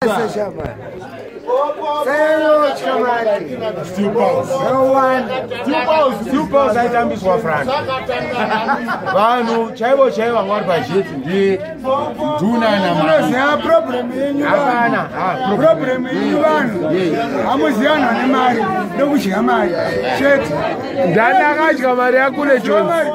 Steel aitambiswa Frank. Vanhu chaivo chaivo vanga vari pazheti ndi Nduna naMunoziva problem yenyu hapana. Problem yenyu vanhu hamuzivi vanhu vane mari ndokudya mari chete. Ndani akadya mari yakule Jones.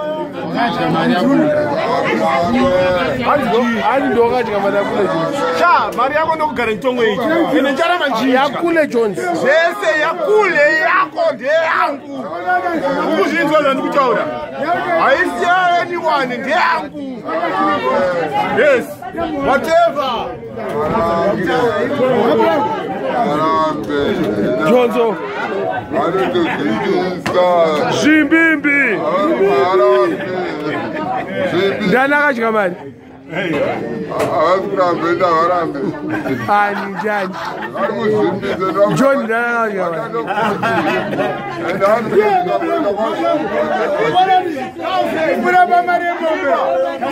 Ani ndokadya mari yakule Jones. Cha mari yako ndokugara chitongo ichi. Ine ncharamba nchicha. Yakule Jones. Zvese yakule yako ndeyangu. Ukuzvinzwa zvandikutaura. Haisi yaanyone ndeyangu. Yes. Whatever. Jonzo. Zvimbimbi. Ndani akadya mari? Havasi kuramba enda varambe. Ani njani? John ndani akadya mari? Kuramba mari yemombe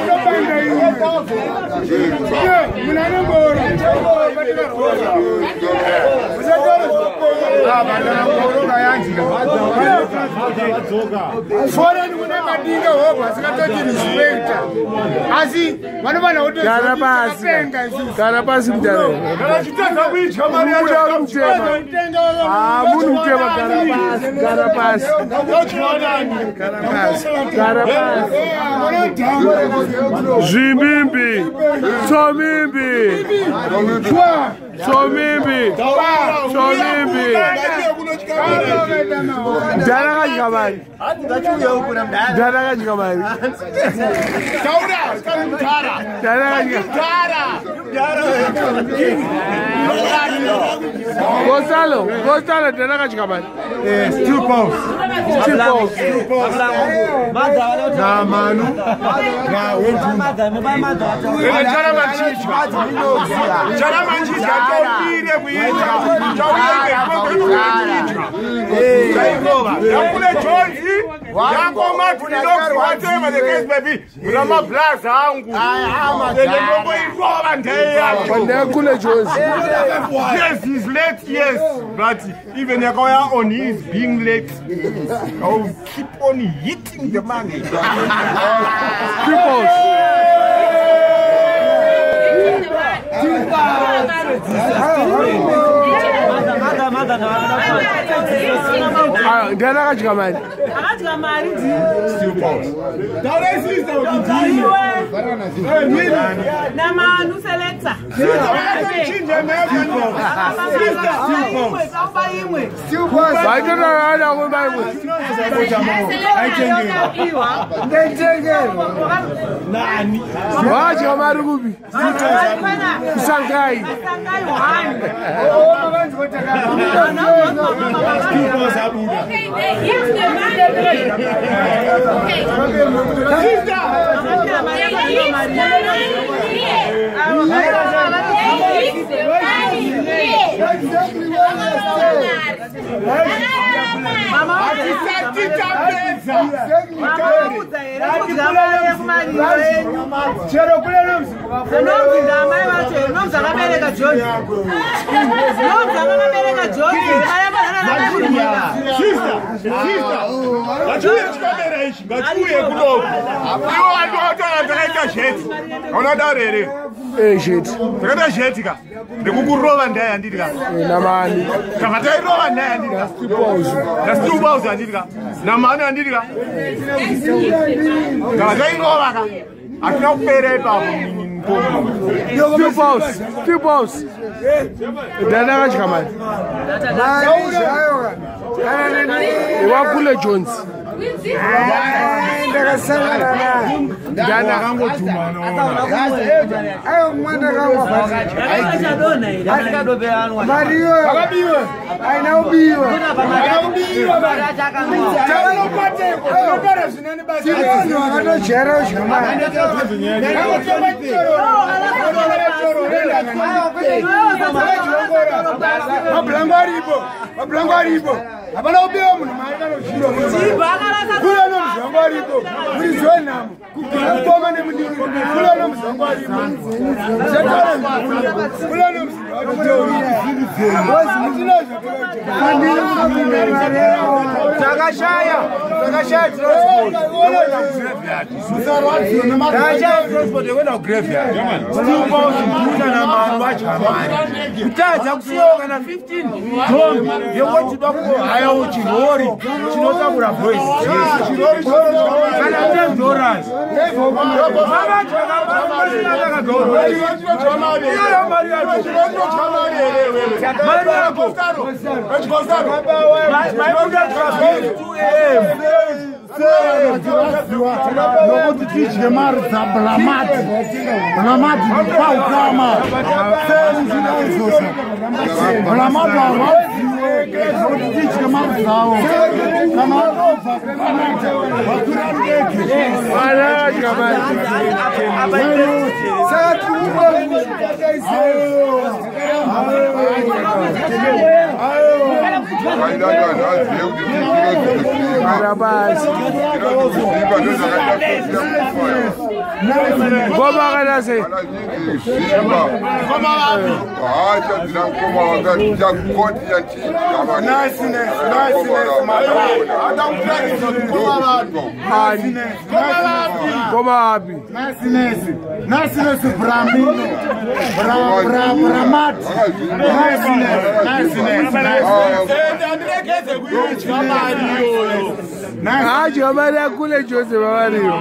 unopanda imwe munhu anongoora. Foreign kune madinga hobho asingatoti respecta asi vanofanira Gara pasi. Gara pasi mudare. Kana chitadza kuidya mari yacho. Mutema. Ah, munhu mutema gara pasi. Gara pasi. Gara pasi. Gara pasi. Zvimbimbi. Tsomimbi. Tsomimbi. Tsomimbi. Ndani akadya mari? Ndani akadya mari? Taura, kari mudhara. Ndani akadya. Mudhara. Gonzalo, Gonzalo ndani akadya mari? Steel Pulse. Steel Pulse. Na Manu. Na Wenduna. Ine charamba nchidya. Charamba nchidya chaupire kuidya. Chauye kuidya. Chairova. Yakule Jones. Yako Madinox whatever the case may be. Muna mablaza angu. Ende ndongoirova ndeye yacho. Ndakule Jones. Yes, he's late, yes. But even Yakauya on his being late, I will keep on hitting the money. Steel Pulse. Ah, ndani akadya mari? Akadya mari ndi. Steel Pulse. Taurai sister kuti ndini. Namanu selector. Imwe. Vaitotaura kumba imwe. Vakadya mari kupi? Kusangai. Okay, they hit the money. Okay. They hit the money here. They hit the money here. Hatisati tapedza. Chero kule nomzi Nomzi ndamai vacho nomzi akabereka John. Nomzi akabereka John. Sister, sister. Ngachiuye chikamera ichi, ngachiuye kunoku. Iwo vanhu vataura takaita zheti. Hauna dare here? Eh, shit. Takaita zheti ka. Ndikukurova ndaya handiti ka. Namani. Tava tairova ndaya handiti ka. Steel Pulse. NaSteel Pulse handiti ka. Namani handiti ka. Tava tairova ka. Hatina kupera ipapo. Steel Pulse. Steel Pulse. Ndani akadya mari? mari zvayo kana neni Wakule Jones. ndakasangana naye Ndani ayo mwana kamwa mari iyoyo haina kubiwa vanhu vakatojaira kudya mari. Mabhulangu aripo, mabhulangu aripo. Hapana kubiwa munhu mari kana kudyirwa munhu. Kule nomuzi wangu aripo, muridzi wenhamo. Mukoma nemudiki. Kule nomuzi wangu aripo. Musatora zvikuya. Kule nomuzi Takashaya transport. Takashaya transport yekuenda kugraveyard. Still na mari. Kutadza kusiyawo kana 15 dhombi yekuti toda kuhayawo chirori chinotakura boys. Kana $10. Mama chakabva iyoyo mari yacho. Mari yako. Maibuda 2 a.m. Nokuti tidye mari dzaBlamadi. Blamadi paukama. Sei Blamadi arwadziwe nokuti tidye mari dzavo. Kana vanobva kuCanada vakwira ndege. Saka Mari kule Jose Mario.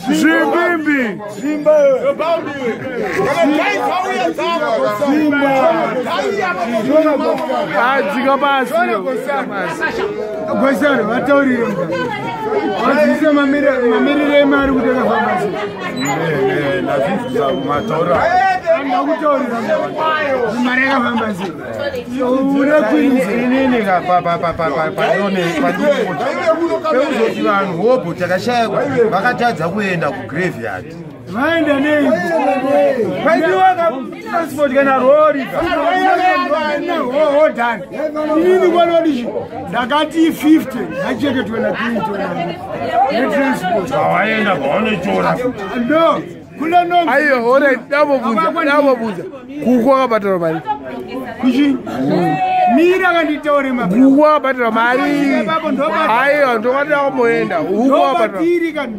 Zimbimbi. Pekuzoti vanhu hobho takashayikwa vakatadza kuenda kugraveyard. Vaenda nei? Paidiwa transport kana rori. Hold on. Inini kwanodichi ndakati 50 ngacheketwe na 20 netransport. Vaenda vaonotora. No. Kule no. Ayo, ore ndabobvunza. Kuku wakabhadharwa mari. Kuchi? Mira kanditaure mababa. Huku wakabhadharwa mari. Aiwa, ndokati wakamboenda. Huku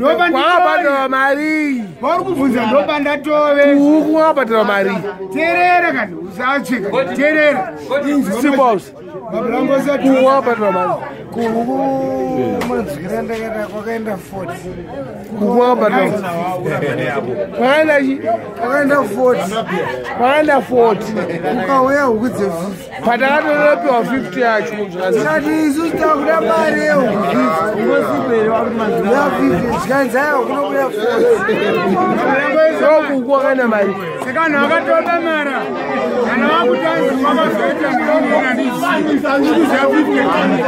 wakabhadharwa mari. Vari kubvunza ndopandatove. Huku wakabhadharwa mari. Teerera kani, usacheka. Teerera. Simbols. Huku wakabhadharwa mari. Kuhuku manzwira ndakaita kwakaenda 40. Huku wakabhadharwa. Kwakaenda chi? Kwakaenda 40. Kwakaenda 40. Ukauya huku dze 50. Patakatonopiwa 50 yacho. Sati isusu takuda mari yehuku 50. Ya 50 zvikanzi aiwa kunobuda 40. So huku wakaenda mari. Saka vanhu vakatoba mara. Kana vakutanzi vakazoita ndikuziva 50.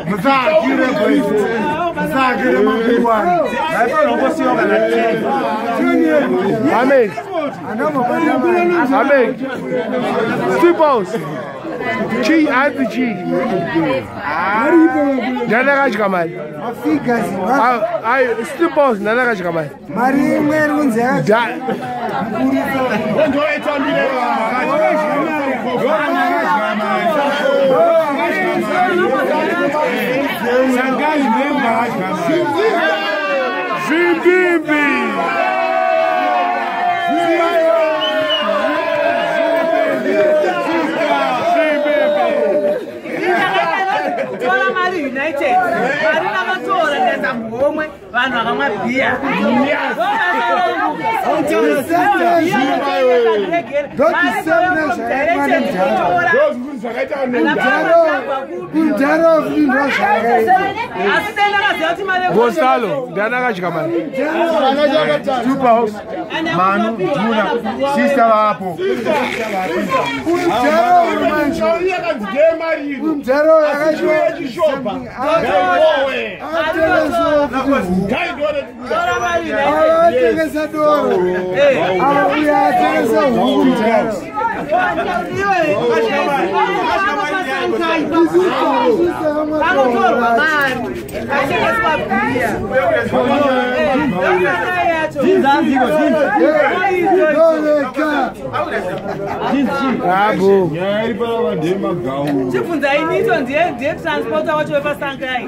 Musakire boys. Musakire makuwani. Vaifana kana 10. Amen. Amen. Stipos. Chi anzi chi. Ndakadya mari. Mafigures. Ai Stipos ndakadya mari. Mari imwe iri kunzi yakadya. Zimbimbi. Tora mari United. Mari navatora ndaza muhomwe vanhu vakamwa bhiya. Zvakaita Mudhara futi ndozvakaita. Asi dai ndakaziva kuti mari Gonzalo ndiani akadya mari? Two Manu, Juna, sister vapo. Mudhara uyu manje. Mudhara uyu akatengesa doro. Ava uyu atengesa huku mudhara. Panotorwa mari achengeswa bhiya Abo. Nyaya iri panapa ndeyemagauro. Chibvunzai nito ndiye transporter wacho wepasankai.